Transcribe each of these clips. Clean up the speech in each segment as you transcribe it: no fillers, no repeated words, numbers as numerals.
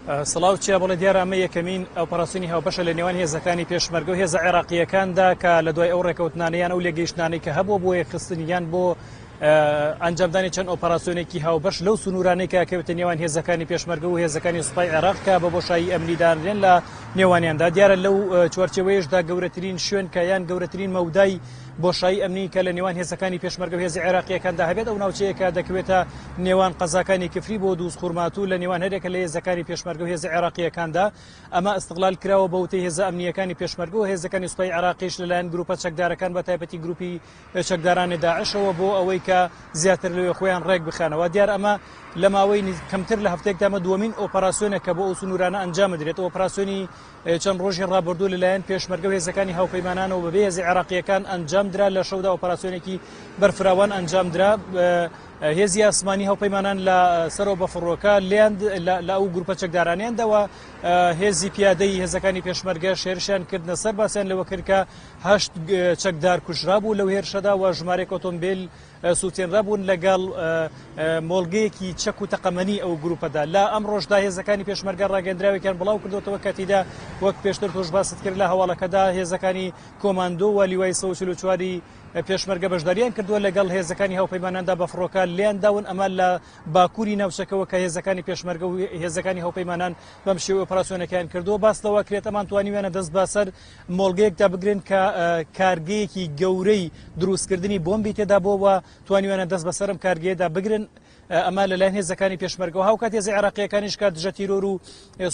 سڵاو چیا بەڵێ دیارە ئەمە یەکەمین ئۆپەراسیۆنی هاوبەشە لە نێوان هێزەکانی پێشمەرگە و هێزە عێراقییەکاندا کە لە دوای ئەو ڕێکەوتنانە یان ئەو لێگەیشتنانەی کە هەبووە بۆ یەکخستنی یان بۆ ئەنجامدانی چەند ئۆپەراسیۆنێکی هاوبەش لەو سنوورانەی کە کەوتە نێوان هێزەکانی پێشمەرگە و هێزەکانی سوپای عێراق کە بە بۆشایی ئەمنی دانرێن لە نێوانیاندا دیارە لەو چوارچێوەیەشدا گەورەترین شوێن کە یان گەورەترین مەودای بۆشایی ئەمنی کە لە نێوان هێزەکانی پێشمەرگە و هێزە عێراقییەکاندا هەبێت، ئەو ناوچەیە کە دەکەوێتە نێوان قەزاکانی کفری بۆ دووزخورماتوو لە نێوان هەریەکە لە هێزەکانی پێشمەرگە و هێزە عێراقییەکاندا. ئەمە ئیستغلال کراوە بە وتەی هێزە ئەمنییەکانی پێشمەرگە و هێزەکانی سوپای عێراقیش لەلایەن گروپە چەکدارەکان بە تایبەتی گروپی چەکدارانی داعشەوە بۆ ئەوەی کە زیاتر لەوێ خۆیان ڕێک بخەنەوە. دیار ئەمە لە ماوەی کەمتر لە هەفتەیەکدا ئەمە دووەمین ئۆپەراسیۆنە کە بۆ ئەو سنوورانە ئەنجام بدرێت. ئۆپەراسیۆنی چەند ڕۆژی ڕابردوو لەلایەن پێشمەرگە و هێزەکانی هاوپەیمانانەوە بەبێ هێزە عێراقییەکان ئەنجامدرا، لە شەودا ئۆپەراسیۆنێکی بەرفراوان ئەنجامدرا، هێزی ئاسمانی هاوپەیمانان لە سەرەوە بە فڕۆکە لێیان لە ئەو گروپە چەکدارانیان داوە، هێزی پیادەی هێزەکانی پێشمەرگە هێرشیان کردنە سەر، باسیان لەوە کرد کە هەشت چەکدار کوژرابوو لەو هێرشەدا و ژمارەیەک ئۆتۆمبیل سووتێنرابوون لەگەڵ مۆڵگەیەکی چەک و تەقەمەنی ئەو گروپەدا. لە ئەمڕۆشدا هێزەکانی پێشمەرگە ڕاگەندراوێکیان بڵاو کردوەتەوە کە تیدا وەک پێشتر تۆش باست کرد لە هەواڵەکەدا هێزەکانی کۆماندۆ و لیوای 144 پێشمەرگە بەشداریان کردووە لەگەڵ هێزەکانی هاوپەیماناندا بە فڕۆکە لێیان داون ئەمە لە باکووری ناوچەکەوە کە هێزەکانی پێشمەرگە و هێزەکانی هاوپەیمانان بەم شێوەیە ئۆپەراسیۆنەکەیان کردووە باس لەوە کرێت ئەمان توانیویانە دەست بەسەر مۆڵگەیەکدا بگرن کە کارگەیەکی گەورەی دروستکردنی بۆمبی تێدا بووە و توانیویانە دەست بەسەر ئەم کارگەیەدا بگرن ئەمە لەلایەن هێزەکانی پێشمەرگەوە هاوکات هێزە عێراقیەکانیش کە دژە تیرۆر و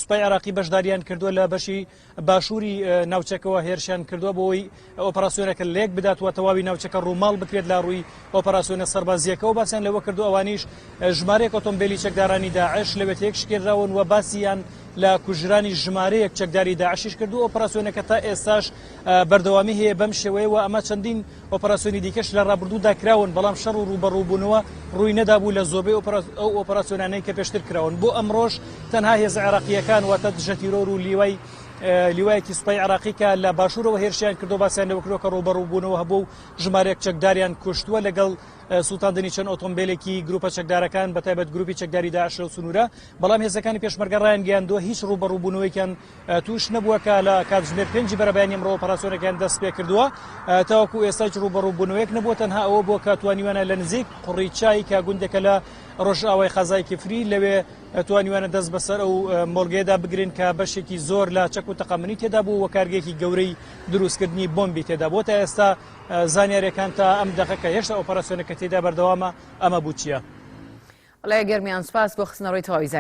سوپای عێراقی بەشداریان کردووە لە بەشی باشووری ناوچەکەوە هێرشیان کردووە بۆ ئەوەی ئۆپەراسیۆنەکە لێک بدات و تەواوی ناوچەکە ڕووماڵ بکرێت لە ڕووی ئۆپەراسیۆنە سەربازییەکەوە باسیان لەوە کردو ئەوانیش ژمارەیەک ئۆتۆمبیلی چەکدارانی داعش لەوێ تێک شکێنراون و باسیان لە کوژرانی ژمارەیەک چەکداری داعشیش کردو ئۆپەراسیۆنەکە تا ئێستاش بەردەوامی هەیە بەم شێوەیە و ئەمە چەندین ئۆپەراسیۆنی دیکەش لە ڕابردوودا کراون بەڵام شەڕ و ڕووبەڕووبوونەوە ڕووی نەدابوو لە زۆربەی ئەو ئۆپەراسیۆنانەی کە پێشتر کراون بۆ ئەمڕۆش تەنها هێزە عێراقییەکان واتە دژە تیرۆر و لیوای لیوایەکی سوپای عێراقی کە لە باشوورەوە هێرشیان کردو باسیان لەوە کردووە کە ڕووبەڕووبوونەوە هەبوو و ژمارەیەک چەکداریان کوشتووە لەگەڵ سووتاندنی چەند ئۆتۆمبیلێکی گروپە چەکدارەکان بە تایبەت گروپی چەکداری داعش لەو سنوورە بەڵام هێزەکانی پێشمەرگە ڕایانگەیاندووە هیچ ڕووبەڕووبوونەوەیەکیان تووش نەبووە کە لە کاتژمێر پێنجی بەرەبەیانی ئەمڕۆ ئۆپەراسیۆنەکەیان دەست پێ کردووە تاوەکو ئێستا هیچ ڕووبەڕووبوونەوەیەک نەبووە تەنها ئەوە بووە کە توانیویانە لە نزیک قوڕی چای کە گوندێکە لە ڕۆژئاوای قەزای کفری لەوێ توانیویانە دەست بەسەر ئەو مۆڵگەیەدا بگرن کە بەشێکی زۆر لە چەک و تەقەمەنی تێدا بوو و کارگەیەکی گەورەی دروستکردنی بۆمبی تێدا بووە تا ئێستا زانیاریەکان تا ئەم دەقە کە هێشتا ئۆپەراسیۆنەکە تێدا بەردەوامە ئەمە بوو چییە؟ بەڵێ گەرمیان سوپاس بۆ خستنەڕووی تەواوی زانیاریەکان.